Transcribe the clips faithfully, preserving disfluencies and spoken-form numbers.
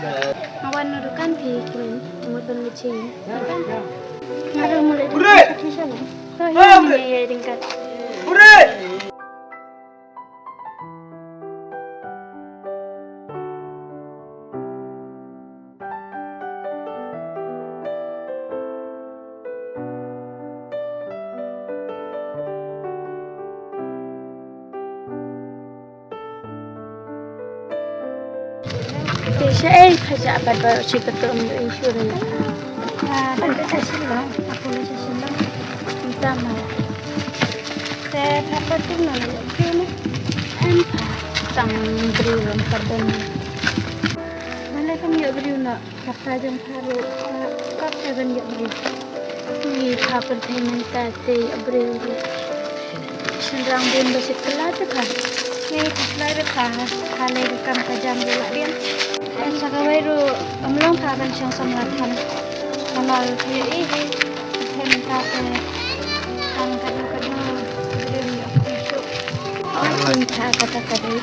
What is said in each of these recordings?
Nga wan na dukan phi, Kimin. Mut ban leit sha ïing. Dukan. Nga ruh mut leit dukan phi sha la. Hooid, ïa, ïa, ïa, dukan. Te shaei pha jah pat ba shi patum ïoh insurance? Ah, pha jah sha Shillong, Apollo sha Shillong. Mynta ma. Te pha patum na ïoh briew ne? Em pha. Tang briew lam pardon. Balei pham ïoh briew na? Kata jong pha ruh, eh, kap te ban ïoh briew. Ngi pha pyrthei mynta te ïoh briew ruh. Shynrang bun ba shit kylla te pha. Ngi pha kylla te pha. Pha lei ka kam ka jam ruh lah dien. Em sa kawei ruh, ym long pha ban shong samla than. Namar phi ïohi. Pyrthei mynta te tang katno katno briew ïoh briew shuh. Ym pha kata ka dei.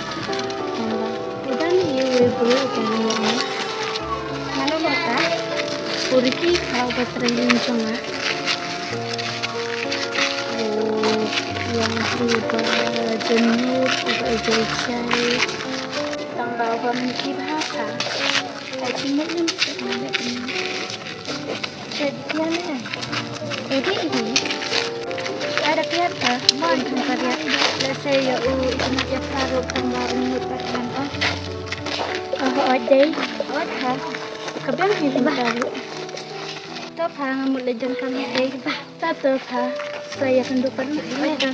Udan ïa uwei u briew uba ngi ïoh. Mano ba ta? U Ricky, kha uba trei ïing jong nga. U ïa u briew uba jemur, uba ïa jai. Tang ba uba mynta bha ka. Ai jingmut nym suk ma leh kumne. Sha dei ïa ne. Odi odi. Ada piat ta. Mon kum ka riat. Lehse ïa u itynnad ïa pha ruh tang ba u mut pat ngan ong. Oh, oh, dei. Ot ha. Ka biang hi mynta ruh. To pha nga mut leit jan kam hi dei. Ba, ta to pha. Sa ïakynduh pat mynta. Ot ha.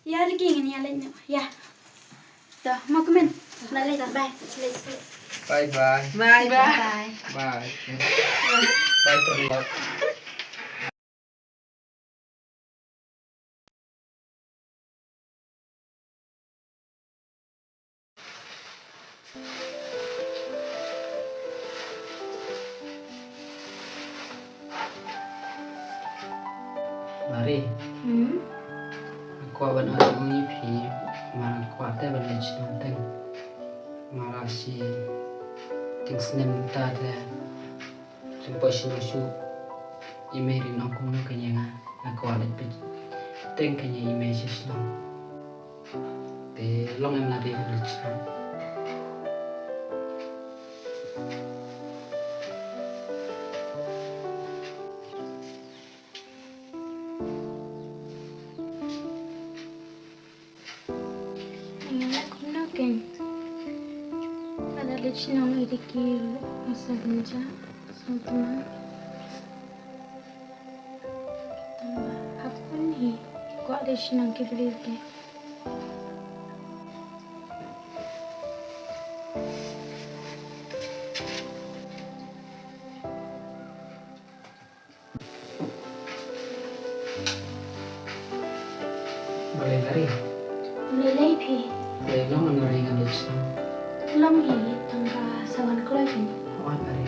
Ïa, Ricky, ngin ïa leit noh. Ïa. To, mo kumne. Lah leit, bye. Leit, leit. Bye bye. Bye bye. Bye. Bye. Bye. Lari. Hmm? Nga kwah ban ong ïa phi, nga kwah te ban leit shnong teng. Nga la shi teng snem ta te. Jingpoi shnong shu i mei rin ong kumno kane nga, nga kwah leit peit teng kane i mei sha shnong. Te long em la dei leit shnong. Nga la kumno kein. Nga la leit shnong ïa ki masa bynta sngewthuh. Tang ba hap kun hi kwah leit shnong ki briew te. Balei lari? Balei lei phi? Te long ngan lari ngan leit shnong. Long hi tang ba sa wan kloi phi. Hooid lari.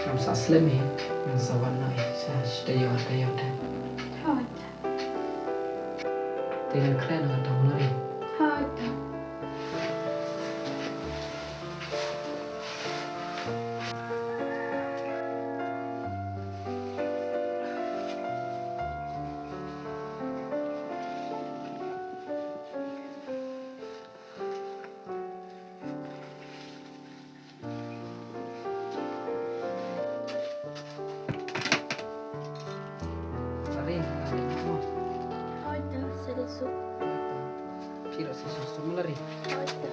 Ngam sah slem hi. Ngan sa wan noh hi sha shi taïew ar taïew te. Hooid. Te ngan kren ngan tang lari. Hooid te. Lari, lari mo. Hooid te, sa leit suk. Phi ruh sa suk suk mo lari. Hooid te.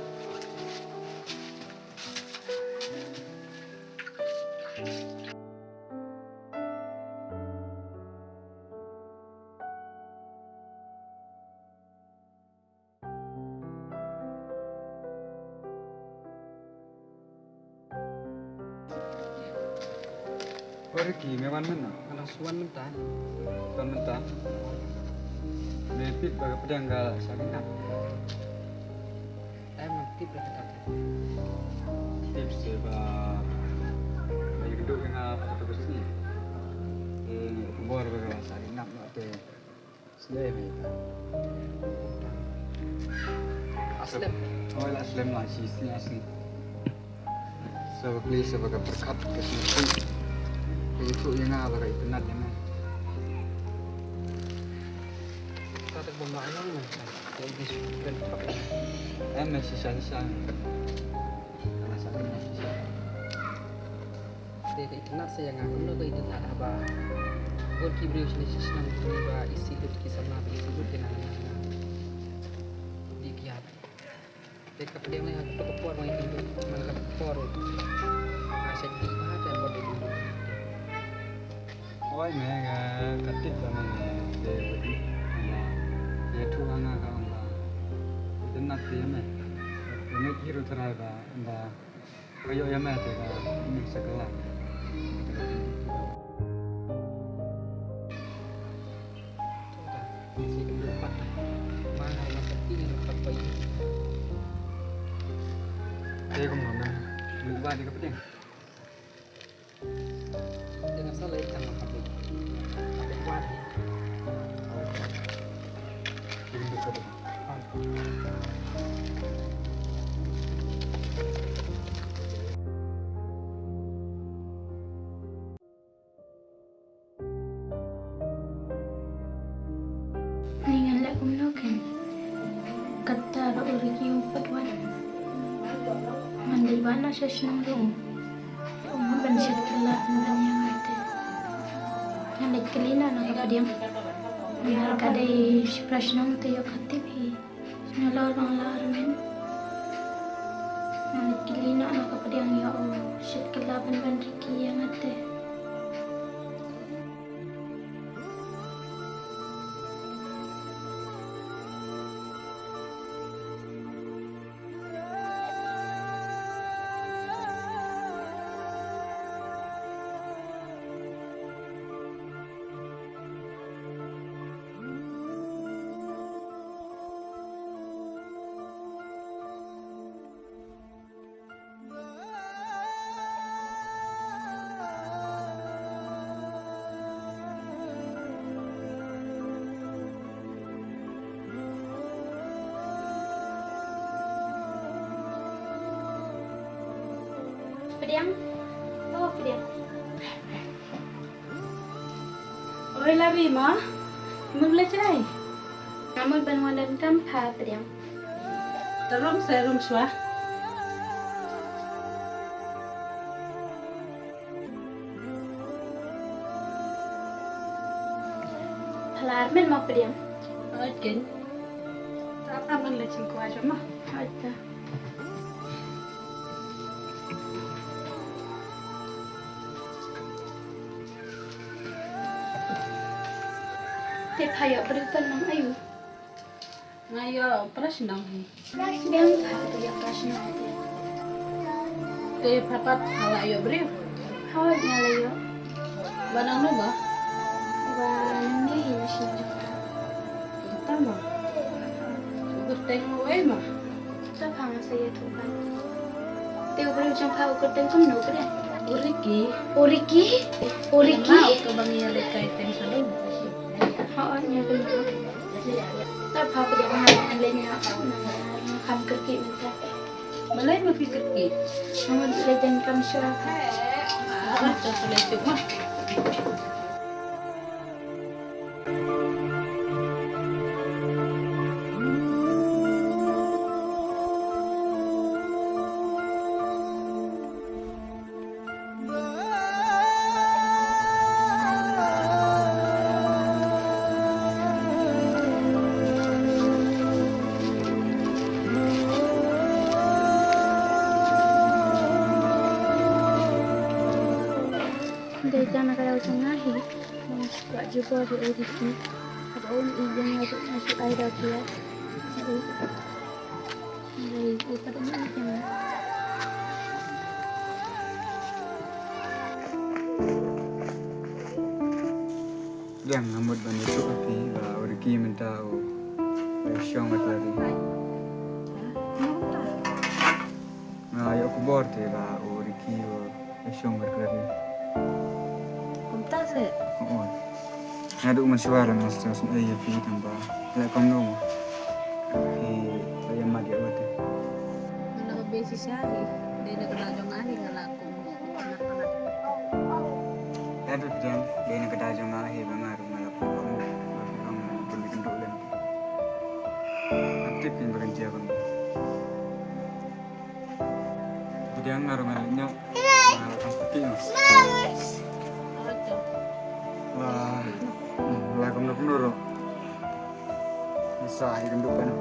O Ricky, me wan mynno? Nga dang shu wan mynta. Wan mynta? Me tip ba ka pdiang ka la shah ïap. Em, tip ba ka dang. Tip se ba, ba ïa kduh ïa nga ha kato ka sngi. Te nga ïoh khubor ba ka la shah ïap noh te. Slem ïa ka. Slem. Oi, la slem la shi sngi, sngi. Sa ba plie sa ba ka pyrkhat ka sngi. Ka ïathuh ïa nga ba ka itynnad ïa nga. Ka tak bom la ïa nga. Ka ïa shu kren khap. Em, shisha shisha. Ka la sa kren shisha. Te ka itynnad sa ïa nga kumno ka itynnad haba bun ki briew shane sha shnong kine ba isi lut ki samla ba isi lut ki nang nang. Dei ki ïap. Te ka pdiang lei ha kato ka por ba ngi lut man kato ka por. Nga shet dih bha te por dei ki lut. Oi me nga ka tip ba me te ba dih. Ïathuh ha nga ka ong ba itynnad te me. Te me ki ruh tharai ba ba Ka ïoh ïa me te ka mih sa kylla. Te kumno me? Me wad ïa ka pdeng? Te nga sa leit tang ha pdeng. Te wad. Te kumno ka dei? Ni ngan leh kumno kein? Kata ruh u Ricky um pat wan. Ngan dei ban noh sha shnong ruh. Um ban shet kylla ban ïa nga te. Ngan leit kylli noh na ka pdiang. Namar ka dei shipra shnong te ïoh ka tip hi. Nga la rong la armen. Nga la kylli noh na ka pdiang ïa u shet kylla ban ban Ricky ïa nga te. Pdiang. Oh, Pdiang. Oi, Lari ma. Mut leit shaei? Nga mut ban wan donkam pha, Pdiang. Te rung seh, rung shuwa. Pha la armet mo, Pdiang? Hooid keiñ. Te pha man leit sngewkhia shuwa mo. Hooid te. Te pha ïoh briew pan nang aïu? Nga ïoh Prashna hi. Biang pha ka ïoh Prashna hi. Te pha pat pha la ïoh briew? Hooid nga la ïoh. Ba nangno mo? Ba nangne hi na shnong jong pha. Kata mo. U kyrteng u ei mo? Te pha nga sa ïathuh pat. Te u briew jong pha u kyrteng kumno, Pdiang? U Ricky. U Ricky? U Ricky? Kynmaw uto ba ngi ïalehkai teng shalung. Hooid nga kynmaw. Te pha, Pdiang, nga leit noh, nga kham kyrkieh mynta. Balei ma phi kyrkieh? Nga mut leit donkam shuwa. Hooid, to leit shuwa mo. Dei tang na ka daw jong nga hi. Ngan kwah jubor ïa u Ricky. Haba un ïeit ïa nga ruh nga shu ai da phi ïa. Dei, dei, pat ïa nga. Pdiang, nga mut ban ïathuh ïa phi ba u Ricky mynta u, u shong bad Lari. Nga ïoh khubor te ba u Ricky u, u shong bad Lari. Kumta se? Oo. Naduh mynshuwa lem nga sngewsynei ïa phi tang ba leh kumno mo. Phi la ïa mad ïa u te. Nga la ba shisha hi. Dei na ka daw jong nga hi nga la kum. Naduh Pdiang, dei na ka daw jong nga hi ba nga ruh nga la kum. Ba phi ong ba phi kynduh lem. Nga tip phi ba kan jia kumno. Pdiang, nga ruh nga leit noh. Nga ruh tang pati noh. La, hmm, la kumno kumno ruh. Sa hi kynduh ka noh.